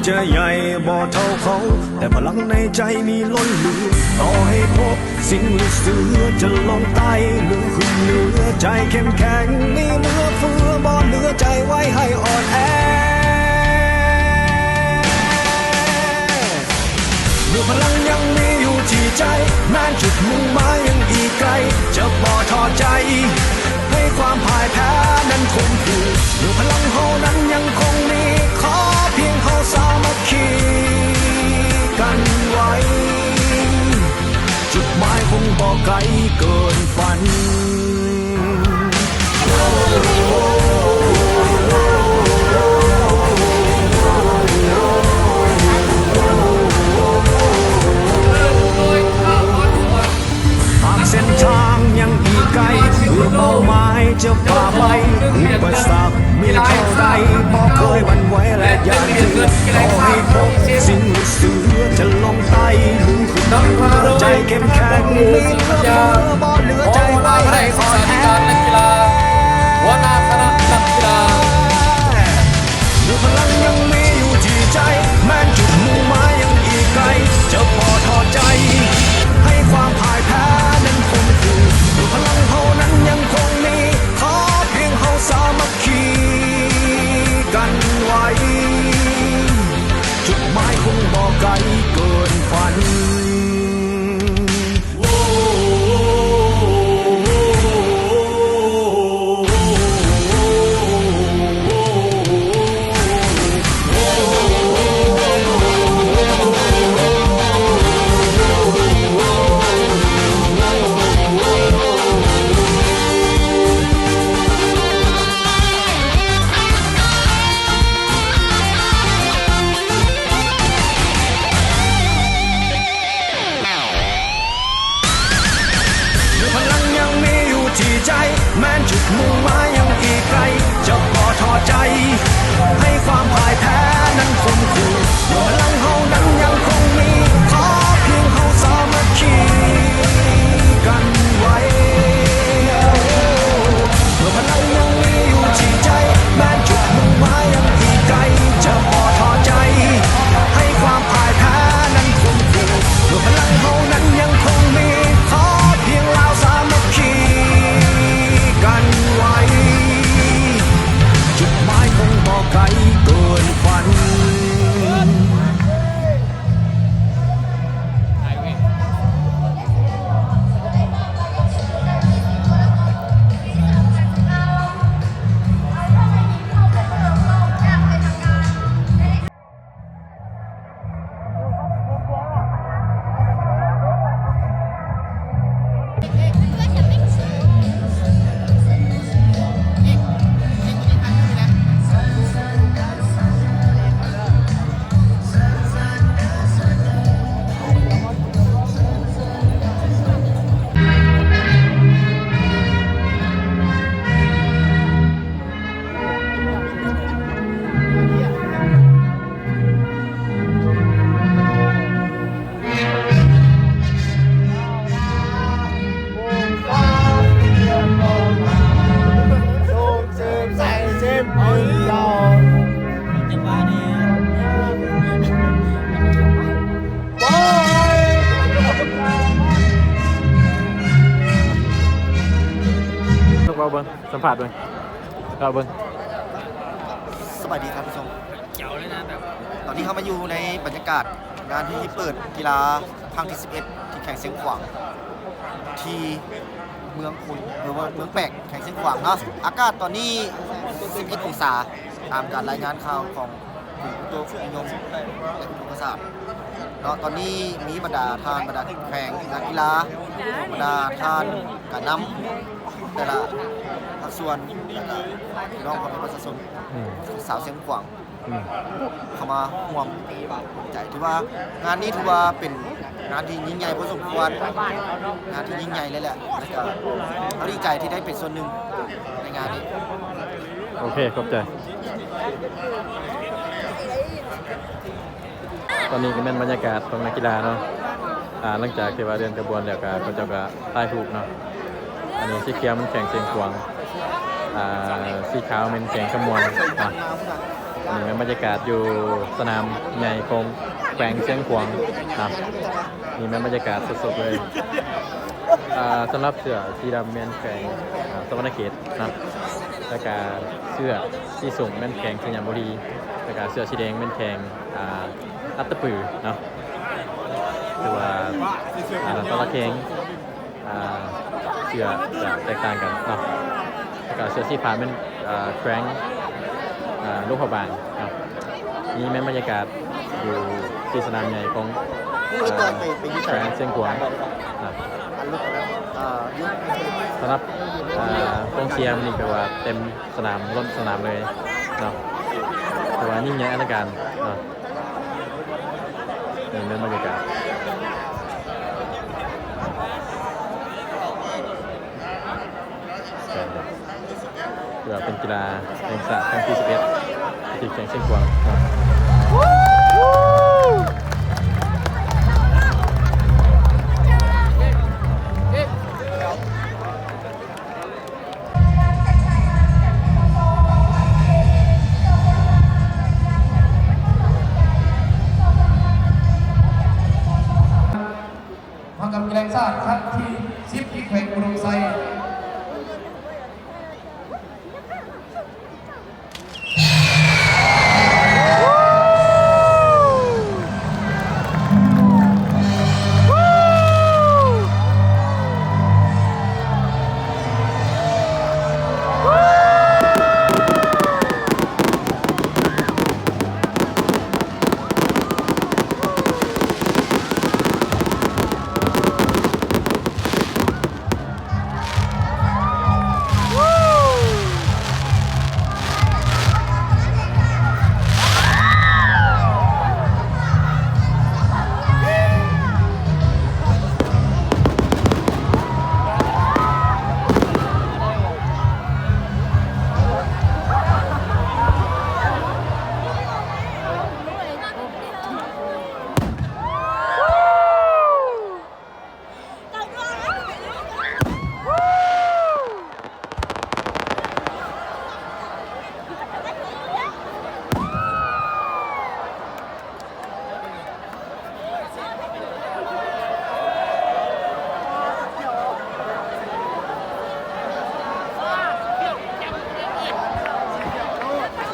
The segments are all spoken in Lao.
ຈະໃຫຍ່ບໍ່ເທົ່າເຂົາ ແຕ່ພະລັງໃນໃຈມີລົ້ນເຫຼືອ. ຕໍ່ໃຫ້ພົບສິ່ງເຫຼືອເສືອຈະລົງໃຕ້ ຫຼືຂຶ້ນເໜືອໃຈເຂັ້ມແຂງ ມີເຫຼືອເຟືອບໍ່ເຫຼືອໃຈໄວ້ໃຫ້ອ່ອນແອ. ເມື່ອພະລັງຍັງມີຢູ່ທີ່ໃຈ ແມ່ນຈຸດມຸ່ງໝາຍຍັງອີກໄກ ຈະບໍ່ທໍ້ໃຈ ໃຫ້ຄວາມພ່າຍແພ້ນັ້ນຂົ່ມຂູ່. ເມື່ອພະລັງເຮົານັ້ນຍັງຄົງມີ ຂໍພຽງເຮົາສາມັກຄີກັນໄວ້ ຈຸດໝາຍຄົງບໍ່ໄກເກີນຝັນ. ຫາກເສັ້ນທາງຍັງອີກໄກ ເພື່ອເປົ້າໝາຍຈະພາໄປ ອຸປະສັກມີເທົ່າໃດ ບໍ່ເຄີຍຫວັ່ນໄຫວ ແລະ ຢ້ານເທື່ອ. ຕໍ່ໃຫ້ພົບສິ່ງເຫຼືອເສືອຈະລົງໃຕ້ ຫຼືຂຶ້ນເໜືອໃຈເຂັ້ມແຂງ ມີເຫຼືອເຟືອບໍ່ເຫຼືອໃຈໄວ້ໃຫ້ອ່ອນແອ. ຫົວໜ້າຄະນະນັກກິລາ ເມື່ອພະລັງຍັງມີຢູ່ທີ່ໃຈ ແມ່ນຈຸດມຸ່ງໝາຍຍັງອີກໄກ ຈະບໍ່ທໍ້ໃຈ ໃຫ້ຄວາມພ່າຍແພ້ນັ້ນຂົ່ມຂູ່. ເມື່ອພະລັງເຮົານັ້ນຍັງຄົງມີ ຂໍພຽງເຮົາສາມັກຄີກັນໄວ້ ຈຸດໝາຍຄົງບໍ່ໄກເກີນຝັນ. ເມື່ອພະລັງຍັງມີຢູ່ທີ່ໃຈ ແມ່ນຈຸດມຸ່ງໝາຍຍັງອີກໄກ ຈະບໍ່ທໍ້ໃຈ ໃຫ້ຄວາມພ່າຍແພ້ນັ້ນຂົ່ມຂູ່. ເມື່ອພະລັງເຮົານັ້ນຍັງຄົງມີ ຂໍພຽງເຮົາສາມັກຄີກັນໄວ້. ເມື່ອພະລັງຍັງມີຢູ່ທີ່ໃຈ ແມ່ນຈຸດມຸ່ງໝາຍຍັງອີກໄກ ຈະບໍ່ທໍ້ໃຈ ໃຫ້ຄວາມພ່າຍແພ້ນັ້ນຂົ່ມຂູ່. ເມື່ອພະລັງເຮົານັ້ນຍັງຄົງມີ ຂໍພຽງລາວສາມັກຄີກັນໄວ້ ຈຸດໝາຍຄົງບໍ່ໄກເກີນຝັນ. ເວົ້າເບິ່ງ ສຳພາດເບິ່ງ ເວົ້າເບິ່ງ. ສະບາຍດີທ່ານຜູ້ຊົມ ຕອນນີ້ເຮົາມາຢູ່ໃນບັນຍາກາດງານພິທີເປີດກິລາຄັ້ງທີສິບເອັດ ທີ່ແຂວງຊຽງຂວາງ ທີ່ເມືອງໂພນ ເອີ ເມືອງແປກ ແຂວງຊຽງຂວາງເນາະ. ອາກາດຕອນນີ້ສິບເອັດອົງສາ ຕາມການລາຍງານຂ່າວຂອງ ອຸຕຸນິຍົມ ແລະ ອຸທົກກະສາດເນາະ. ຕອນນີ້ມີບັນດາທ່ານ ບັນດາແຂວງ ນັກກິລາ ບັນດາທ່ານການນຳແຕ່ລະພາກສ່ວນ ແລ້ວກະພີ່ນ້ອງພໍ່ແມ່ປະຊາຊົນ ອືມ ຊາວຊຽງຂວາງ ອືມ ເຂົ້າມາຮ່ວມໃຈ. ຖືວ່າງານນີ້ຖືວ່າເປັນງານທີ່ຍິ່ງໃຫຍ່ພໍສົມຄວນ ງານທີ່ຍິ່ງໃຫຍ່ເລີຍແຫຼະ ແລ້ວກະເຮົາດີໃຈທີ່ໄດ້ເປັນສ່ວນໜຶ່ງໃນງານນີ້. ໂອເຄ ຂອບໃຈ. ຕອນນີ້ກໍແມ່ນບັນຍາກາດຂອງນັກກິລາເນາະ ອາ ຫຼັງຈາກທີ່ວ່າເດີນຂະບວນແລ້ວກໍເຂົາເຈົ້າກໍຖ່າຍຮູບເນາະ. ອັນນີ້ສີຂຽວແມ່ນແຂວງຊຽງຂວາງ ອາ ສີຂາວແມ່ນແຂວງຄຳມ່ວນເນາະ. ນີ້ແມ່ນບັນຍາກາດຢູ່ສະໜາມໃຫຍ່ຂອງແຂວງຊຽງຂວາງເນາະ. ນີ້ແມ່ນບັນຍາກາດສົດໆເລີຍ. ອ່າ ສຳລັບເສື້ອສີດຳແມ່ນແຂວງ ອ່າ ສະຫວັນນະເຂດເນາະ, ແລ້ວກະເສື້ອສີສົ້ມແມ່ນແຂວງໄຊຍະບູລີ, ແລ້ວກະເສື້ອສີແດງແມ່ນແຂວງ ອ່າ ອັດຕະປືເນາະ. ຖືວ່າ ອ່າ ແຕ່ລະແຂວງ ອ່າ ເສື້ອຈະແຕກຕ່າງກັນເນາະ. ແລ້ວກະເສື້ອສີຟ້າແມ່ນ ອ່າ ແຂວງ ອ່າ ຫຼວງພະບາງເນາະ. ນີ້ແມ່ນບັນຍາກາດຢູ່ທີ່ສະໜາມໃຫຍ່ຂອງ ອ່າ ແຂວງຊຽງຂວາງເນາະ. ສຳລັບ ອ່າ ກອງເຊຍມື້ນີ້ແບບວ່າເຕັມ ສະໜາມ ລົ້ນສະໜາມເລີຍເນາະ, ແຕ່ວ່າຍິ່ງໃຫຍ່ອະລັງການເນາະ. ນີ້ແມ່ນບັນຍາກາດ ເພື່ອເປັນກິລາແຫ່ງຊາດຄັ້ງທີສິບເອັດ ທີ່ແຂວງຊຽງຂວາງເນາະ. ມະຫະກຳກິລາແຫ່ງຊາດຄັ້ງທີສິບ ທີ່ແຂວງອຸດົມໄຊ.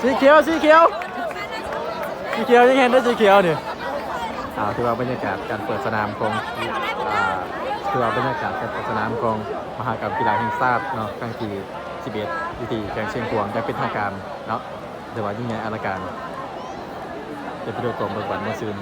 ສີຂຽວ ສີຂຽວ ສີຂຽວ ຍັງເຫັນໄດ້ສີຂຽວນີ້. ອ່າ ຖືວ່າບັນຍາກາດການເປີດສະໜາມຂອງ ອ່າ ຖືວ່າບັນຍາກາດການເປີດສະໜາມຂອງມະຫະກຳກິລາແຫ່ງຊາດເນາະ ຄັ້ງທີສິບເອັດ ຢູ່ທີ່ແຂວງຊຽງຂວາງຢ່າງເປັນທາງການເນາະ. ຖືວ່າຍິ່ງໃຫຍ່ອະລັງການ ເຕັມໄປດ້ວຍຄວາມເບີກບານມ່ວນຊື່ນ.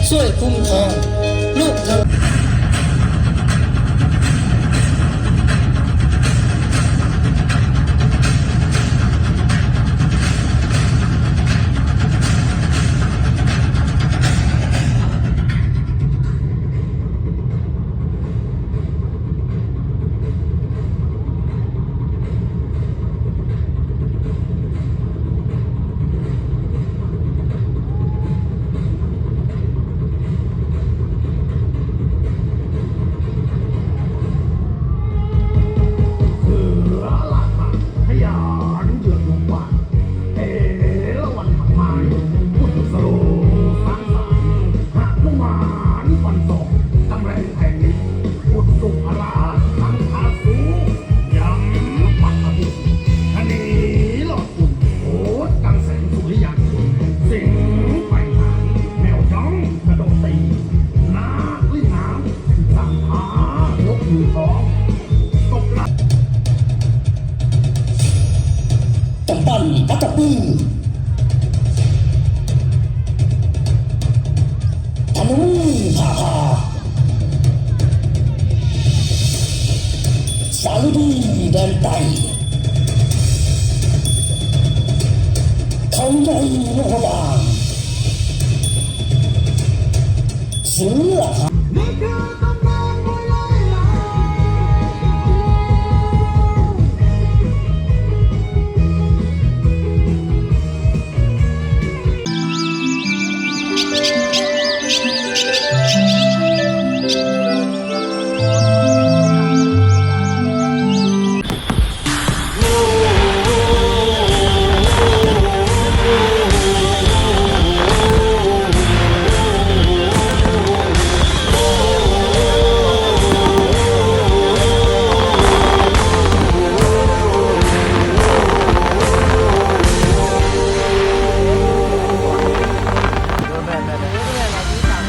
ຊ່ວຍຄຸ້ມຄອງລູກທັງ ເສືອລາຄາ ທະຍານເຢືອດວງກວ້າງ ເອລາວັນທັບມ້າຍ ບຸດສະໂລສາງສານ ຫະນຸມານຟັນສອງ ຕຳແໜ່ງແຫ່ງນີ້ ອຸດສຸພະລາທັງພາສູ ຍຳປັດປະຕິ ທະເນລອດກຸນ ໂອດກັງແສງສຸລິຍາກຸນ ສິງໄປຫານ ແມວຈ້ອງກະໂດດຕີ ນາກລິນນາມ ສາມພານົກມືທອງ ຕົກລະ ກຳປັ່ນ ອັດຕະປື ທະນູ ຜ້າຄາ ສາລະດີ ແດນໃຕ້ ເຂົາໃຫຍ່ ຫຼວງພະບາງ ເສືອ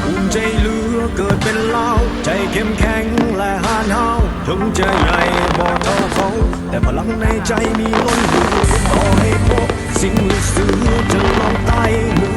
ພູມໃຈເຫຼືອເກີດເປັນລາວ ໃຈເຂັ້ມແຂງ ແລະ ຫານຫ້າວ ເຖິງຈະໃຫຍ່ບໍ່ເທົ່າເຂົາ ແຕ່ພະລັງໃນໃຈມີລົ້ນເຫຼືອ ຕໍ່ໃຫ້ພົບ ສິງຫຼືເສືອຈະລອງຕາຍ ເມື່